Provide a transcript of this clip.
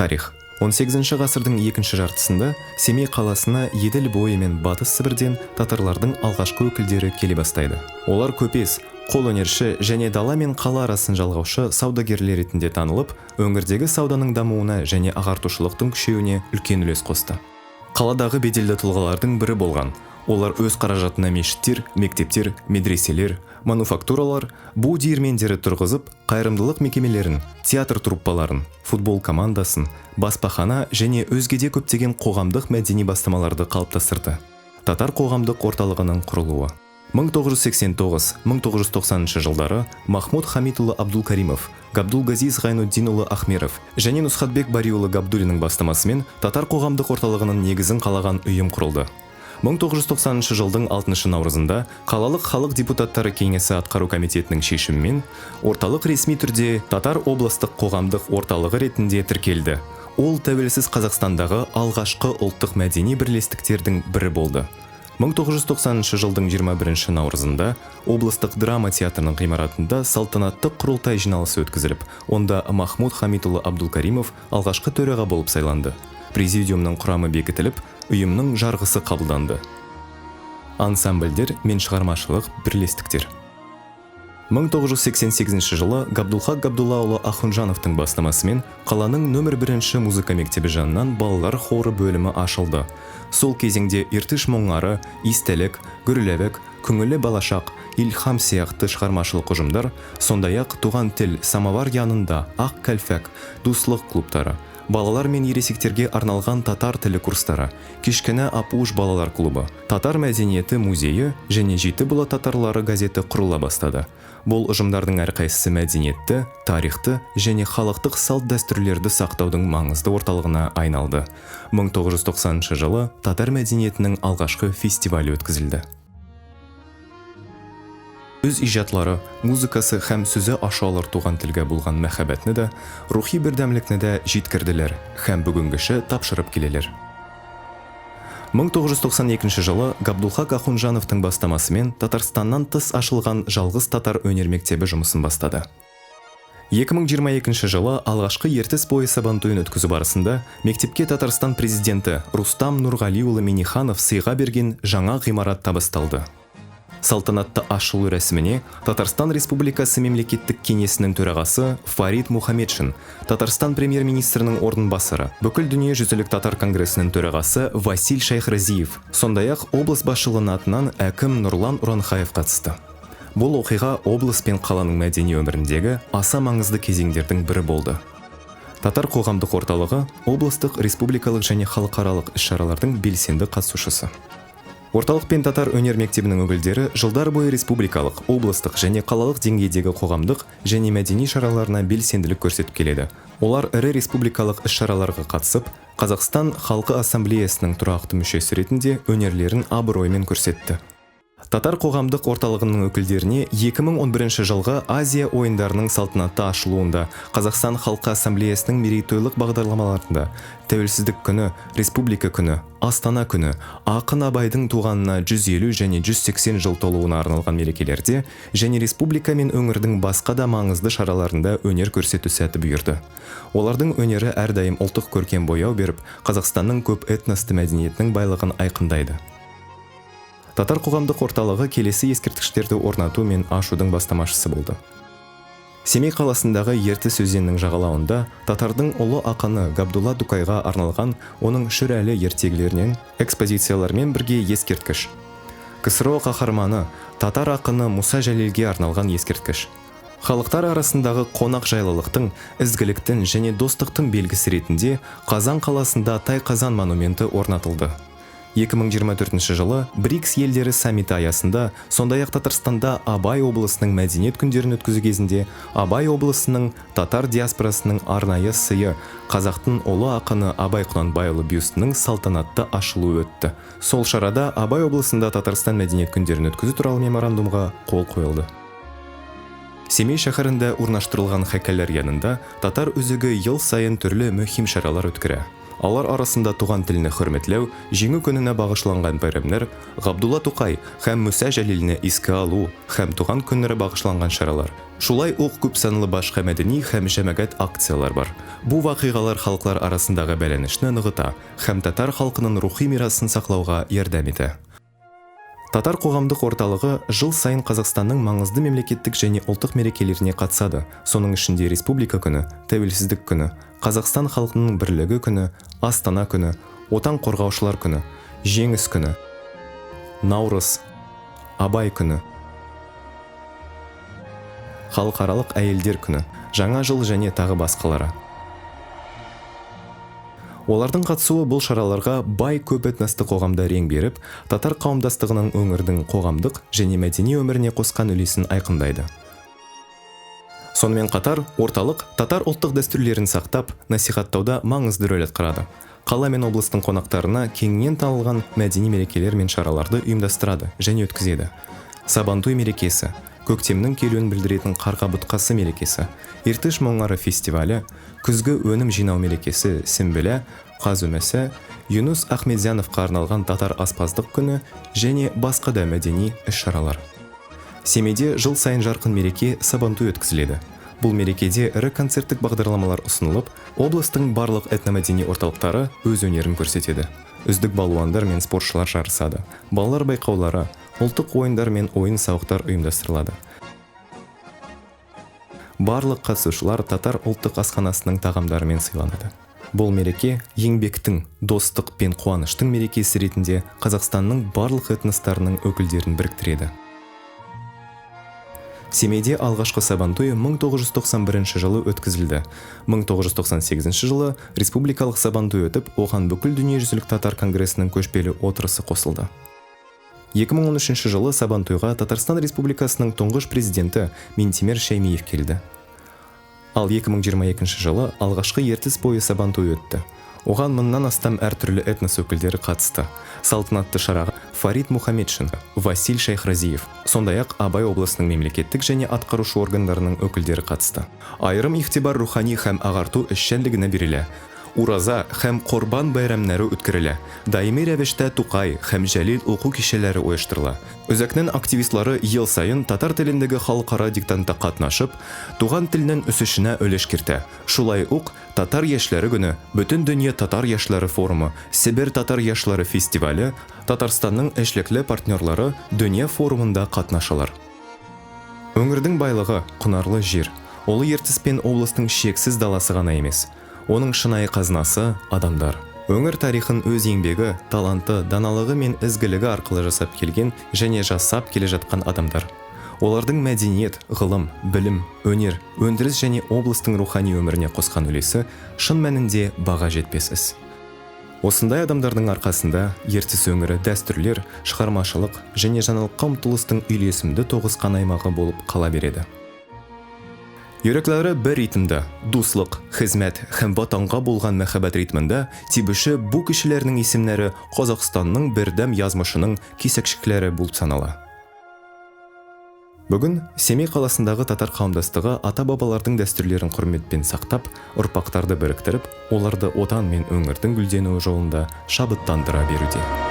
Тарих. 18 ғасырдың екінші жартысында Семей қаласына Еділ бойы мен Батыс Сібірден татарлардың алғашқы өкілдері келе бастайды. Олар көпес, қолөнерші және дала мен қала арасын жалғаушы саудагерлер ретінде танылып, өңірдегі сауданың дамуына және ағартушылықтың күшеюіне үлкен үлес қосты. Қаладағы беделді тұлғалардың бірі болған. Олар өз қаражатына мешіттер, мектептер, медреселер, мануфактуралар, бу диірмендері тұрғызып, қайырымдылық мекемелерін, театр труппаларын, футбол командасын, баспахана және өзге де көптеген қоғамдық мәдени бастамаларды қалыптастырды. Татар қоғамдық орталығының құрылуы. 1989-1990 жылдары Махмуд Хамитұлы Абдулкаримов, Габдулгазиз Ғайнуддинұлы Ахмеров және Нұсхатбек Бариұлы Габдуллиннің бастамасымен Татар қоғамдық орталығының негізін қалаған ұйым құрылды. 1990 жылдың 6 наурызында қалалық халық депутаттары кеңесі атқару комитетінің шешімімен орталық ресми түрде Татар облыстық қоғамдық орталығы ретінде тіркелді. Ол тәуелсіз Қазақстандағы алғашқы ұлттық мәдени бірлестіктердің бірі болды. 1990 жылдың 21 наурызында облыстық драма театрының ғимаратында салтанатты құрылтай жиналысы өткізіліп, онда Махмуд Хамитұлы Абдулкаримов алғашқы төраға болып сайланды. Президиумның құрамы бекітіліп, ұйымның жарғысы қабылданды. Ансамбльдер мен шығармашылық бірлестіктер. 1988 жылы Габдулхак Габдуллаұлы Ахунжановтың бастамасымен қаланың нөмір бірінші музыка мектебі жанынан балалар хоры бөлімі ашылды. Сол кезеңде Иртыш моңары, Истелік, Гүрләвік, Көңілі балашақ, Илхам сияқты шығармашылық ұжымдар, сондай-ақ Туған тіл, Самовар янында, Ақ кәлфәк, Дуслық клубтары, балалар мен ересектерге арналған татар тілі курстары, Кішкене Апуш балалар клубы, Татар мәдениеті музейі және Жеті бұла татарлары газеті құрыла бастады. Бұл ұжымдардың әрқайсысы мәдениетті, тарихты және халықтық салт дәстүрлерді сақтаудың маңызды орталығына айналды. 1990 жылы татар мәдениетінің алғашқы фестивалі өткізілді. Үз иҗатлары, музыкасы һәм сүзе аша алар туган телгә булган мәхәббәтне дә, рухи бердәмлекне дә җиткерделәр һәм бүгенгечә тапшырып киләләр. 1992 жылы Габдулхак Ахунжановтың бастамасымен Татарстаннан тыс ашылған жалғыз татар өнер мектебі жұмысын бастады. 2022 жылы алғашқы Ертіс бойы сабантуйын өткізу барысында мектепке Татарстан президенті Рустам Нурғалиұлы Минниханов сыйға берген жаңа ғимарат табысталды. Салтанатты ашылу рәсіміне Татарстан Республикасы Мемлекеттік Кеңесінің төрағасы Фарид Мухаметшин, Татарстан премьер-министрінің орынбасары, Бүкіл дүниежүзілік татар конгресінің төрағасы Василь Шайхразиев, сондай-ақ облыс басшылығының атынан әкім Нұрлан Уранхаев қатысты. Бұл оқиға облыс пен қаланың мәдени өміріндегі аса маңызды кезеңдердің бірі болды. Татар қоғамдық орталығы облыстық, республикалық және халықаралық іс-шаралардың белсенді қатысушысы. Орталық пен татар өнер мектебінің өкілдері жылдар бойы республикалық, облыстық және қалалық деңгейдегі қоғамдық және мәдени шараларына белсенділік көрсетіп келеді. Олар ірі республикалық іс-шараларға қатысып, Қазақстан халқы ассамблеясының тұрақты мүшесі ретінде өнерлерін абыроймен көрсетті. Татар қоғамдық орталығының өкілдеріне 2011 жылғы Азия ойындарының салтанатты ашылуында, Қазақстан халқы ассамблеясының мерейтойлық бағдарламаларында, Тәуелсіздік күні, Республика күні, Астана күні, ақын Абайдың туғанына 150 және 180 жыл толуына арналған мерекелерде және республика мен өңірдің басқа да маңызды шараларында өнер көрсету сәті бұйырды. Олардың өнері әрдайым ұлттық көркем бояу беріп, Қазақстанның көп этносты мәдениетінің байлығын айқындайды. Татар қоғамдық орталығы келесі ескерткіштерді орнату мен ашудың бастамашысы болды. Семей қаласындағы Ертіс өзенінің жағалауында татардың ұлы ақыны Габдулла Тукайға арналған оның Шүрәлі ертегілерінен экспозициялармен бірге ескерткіш. КСРО қаһарманы, татар ақыны Мұса Жәлелге арналған ескерткіш. Халықтар арасындағы қонақ жайлылықтың, ізгіліктің және достықтың белгісі ретінде Қазан қаласында Тайқазан монументі орнатылды. 2024 жылы БРИКС елдері саммиті аясында, сондай-ақ Татарстанда Абай облысының мәдениет күндерін өткізу кезінде Абай облысының татар диаспорасының арнайы сыйы қазақтың ұлы ақыны Абай Құнанбайұлы бюстінің салтанатты ашылуы өтті. Сол шарада Абай облысында Татарстан мәдениет күндерін өткізу туралы меморандумға қол қойылды. Семей шәһәрендә урнаштырылган һәйкәлләр янында татар үзәге ел сайын төрле мөһим чаралар үткәрә. Алар арасында туган телне хөрмәтләү, Җиңү көненә багышланган бәйрәмнәр, Габдулла Тукай һәм Муса Җәлилне искә алу һәм туган көннәре багышланган чаралар, шулай ук күпсанлы башка мәдәни һәм җәмәгать акцияләр бар. Бу вакыйгалар халыклар арасындагы бәйләнешне ныгыта һәм татар халкының рухи мирасын саклауга ярдәм итә. Татар қоғамдық орталығы жыл сайын Қазақстанның маңызды мемлекеттік және ұлттық мерекелеріне қатысады, соның ішінде Республика күні, Тәуелсіздік күні, Қазақстан халқының бірлігі күні, Астана күні, Отан қорғаушылар күні, Жеңіс күні, Наурыз, Абай күні, Халықаралық әйелдер күні, Жаңа жыл және тағы басқалары. Олардың қатысуы бұл шараларға бай көпэтносты қоғамда рең беріп, татар қауымдастығының өңірдің қоғамдық және мәдени өміріне қосқан үлесін айқындайды. Сонымен қатар, орталық татар ұлттық дәстүрлерін сақтап, насихаттауда маңызды рөл атқарады. Қала мен облыстың қонақтарына кеңінен танылған мәдени мерекелер мен шараларды ұйымдастырады және өткізеді. Сабантуй мерекесі, көктемнің келуін білдіретін қарға бұтқасы мерекесі, Иртыш моңнары фестивалі, күзгі өнім жинау мерекесі Сімбілә, қаз өмесі, Юнус Ахметзяновқа арналған татар аспаздық күні және басқа да мәдени іс-шаралар. Семейде жыл сайын жарқын мереке Сабантуй өткізіледі. Бұл мерекеде ірі концерттік бағдарламалар ұсынылып, облыстың барлық этномәдени орталықтары өз өнерін көрсетеді. Үздік балуандар мен спортшылар жарысады. Балалар байқаулары, ұлттық ойындар мен ойын-сауықтар ұйымдастырылады. Барлық қатысушылар татар ұлттық асханасының тағамдарымен сыйланады. Бұл мереке еңбектің, достық пен қуаныштың мерекесі ретінде Қазақстанның барлық этностарының өкілдерін біріктіреді. Семейде алғашқы Сабантуй 1991 жылы өткізілді. 1998 жылы республикалық Сабантуй өтіп, оған бүкіл дүниежүзілік татар конгресінің көшпелі отырысы қосылды. 2013 жылы Сабантуйға Татарстан Республикасының тұңғыш президенті Минтимер Шаймиев келді. Ал 2022 жылы алғашқы Ертіс бойы Сабантуй өтті. Оған мыңнан астам әртүрлі этнос өкілдері қатысты. Салтанатты шараға Фарид Мухаметшин, Василь Шайхразиев, сондай-ақ Абай облысының мемлекеттік және атқарушы органдарының өкілдері қатысты. Айрым игътибар рухани һәм ағарту эшчәнлегенә бирелә. Ураза һәм Корбан бәйрәмнәре үткәрелә. Даими рәвештә Тукай һәм Җәлил уку кичәләре оештырыла. Үзәкнең активистлары ел саен татар телендәге халыкара диктантта катнашып, туган телнең үсешенә өлеш кертә. Шулай ук Татар яшьләре көне, Бөтендөнья татар яшьләре форумы, Себер татар яшьләре фестивале, Татарстанның эшлекле партнерлары дөнья форумында катнашалар. Өңірдің байлығы, құнарлы жер. Ұлы Ертіс пен облыстың шексіз даласы ғана емес. Оның шынайы қазынасы, адамдар. Өңір тарихын өз еңбегі, таланты, даналығы мен ізгілігі арқылы жасап келген және жасап келе жатқан адамдар. Олардың мәдениет, ғылым, білім, өнер, өндіріс және облыстың рухани өміріне қосқан үлесі шын мәнінде баға жетпес іс. Осындай адамдардың арқасында Ертіс өңірі дәстүрлер, шығармашылық және жаңалыққа ұмтылыстың үйлесімді тоғысқан аймағы болып қала береді. Йөрәкләре бер ритмда, дуслык, хезмәт һәм Ватанга булган мәхәббәт ритмында тибүче бу кешеләрнең исемнәре Казахстанның бердәм язмышының кисәкчекләре булып санала. Бүгін Семей қаласындағы татар қауымдастығы ата-бабалардың дәстүрлерін құрметпен сақтап, ұрпақтарды біріктіріп, оларды Отан мен өңірдің гүлденуі жолында шабыттандыра беруде.